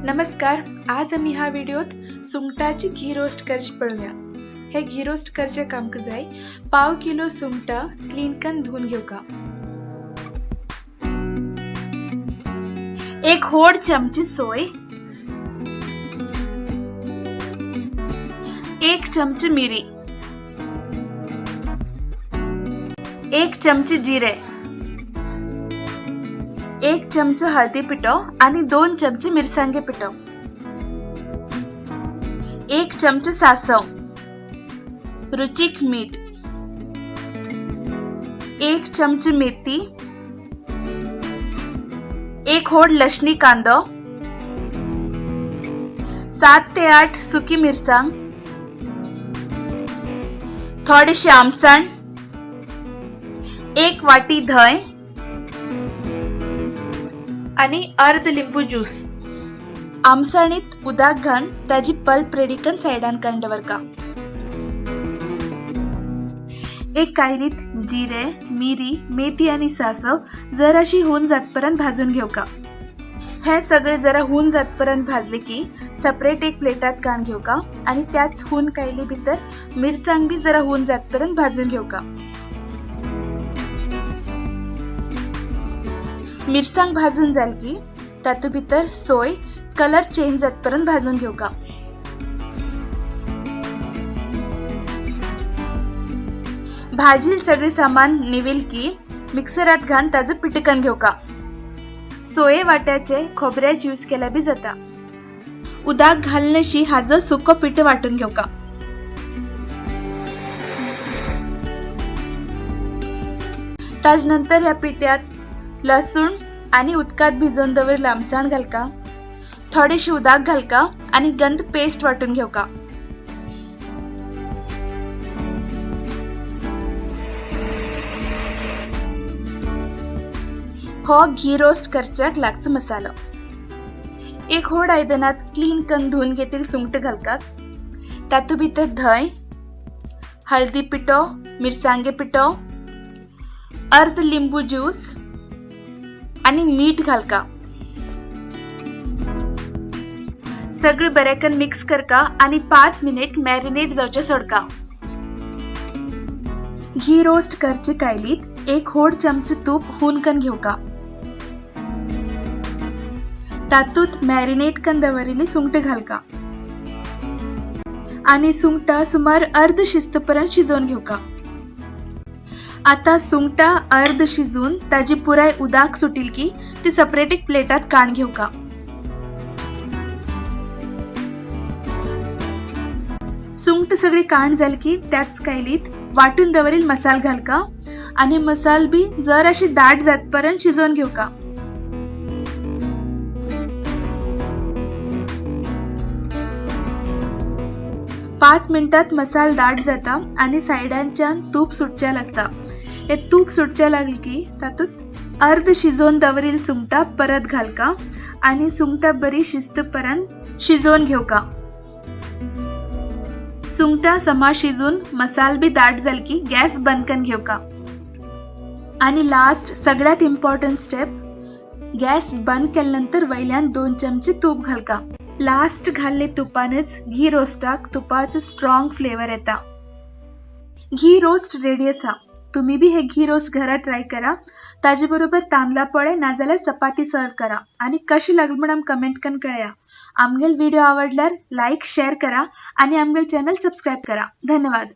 नमस्कार, आज आमी ह्या व्हिडिओत सुंगटाची घी रोस्ट करची पळोवया। हे घी रोस्ट करचे काम जाय पाव किलो सुंगटा क्लीन कन धुवून घेवका। एक होड चमची सोय, एक चमची मिरी, एक चमची जिरे, एक चमचो हळदी पिठो आणि 2 चमचे मिरसांगे पिठो, 1 चमचो सासव, रुचीक मीठ, 1 चमची मेथी, 1 होड लसणी कांदो, 7 ते 8 सुकी मिरसांग, थोडीशी आमसाण, 1 वाटी धंय आणि अर्ध लिंबू ज्यूस। आमसाणीत उदक घालून ताजी पल्प रेडी करून सायडान काडून दवरका। एक कायलीत जिरे, मिरी, मेथी आणि सासव जराशी होऊन जातपर्यंत भाजून घेवका। हे सगळे जरा होऊन जातपर्यंत भाजले की सेपरेट एक प्लेटात काढून घेवका आणि त्याच हून कायली भितर मिरसांग बी जरा होऊन जातपर्यंत भाजून घेवका। मिरसांग भाजून जाल की तातू भितर सोय कलर चेंज जातपर्यंत भाजून घेवका। भाजील सगळे सामान निवेल की मिक्सरात घालून ताजो पिटकन घेवका। सोये वाट्याचे खोबऱ्याच यूज केल्या बी जाता। उदक घालनशी हाजो सुको पीठ वाटून घेवका। ताज नंतर ह्या पिठ्यात लसूण आणि उदकात भिजवून दवरिल्ली आमसाण घालका, थोडीशी उदक घालका आणि गंध पेस्ट वाटून घेवका। हो घी रोस्ट करच्याक लागचो मसालो। एक होड आयदनात क्लीन कन धुवन घेतील सुंगट घालकात, तातू भितर धंय, हळदी पिठो, मिरसांगे पिठो, अर्ध लिंबू ज्यूस आणि मीठ घालका। सगळे बरेकन मिक्स करका आणि 5 मिनिट मॅरिनेट जावचे सोडका। घी रोस्ट करचे कायलीत एक होड चमचे तूप हुनकन घेवका। तातूत मॅरिनेट कन दवरिल्ली सुंगट घालका आणि सुंगटा सुमार अर्ध शिजतपर्यंत शिजोवन घेवका। आता सुंगटा अर्ध शिजून ताजी पुराय उदक सुटील की ती सेपरेट एक प्लेटात काण घेवका। सुंगट सगळी काण जाल की त्याच कायलीत वाटून दवरील मसाल घालका आणि मसाल बी जराशी दाट जातपर्यंत शिजोवन घेवका। पाच मिनिटात मसाल दाट जाता आणि सायडांच्यान तूप सुटच्या लागता। हे तूप सुटच्या लागले की तातूत अर्ध शिजोवन दवरील सुंगटा परत घालका आणि सुंगटा बरी शिजतपर्यंत शिजोवन घेवका। सुंगटा समा शिजून मसाल बी दाट जाल की गॅस बंद करून घेवका। आणि लास्ट सगळ्यात इम्पॉर्टंट स्टेप, गॅस बंद केल्यानंतर वयल्यान 2 चमचे तूप घालका। लास्ट घाल्ले तुपानच घी रोस्टाक तुपाचो स्ट्रॉंग फ्लेवर येता। घी रोस्ट रेडी आसा। तुम्ही बी हे घी रोस्ट घरा ट्राय करा। ताजे बरोबर तांदळा पोळे नाजाल्यार चपाती सर्व करा आणि कशी लागली म्हण आमकां कमेंट करून कळया। आमगेल व्हिडिओ आवडल्यार लायक शेअर करा आणि आमगेल चॅनल सबस्क्राईब करा। धन्यवाद।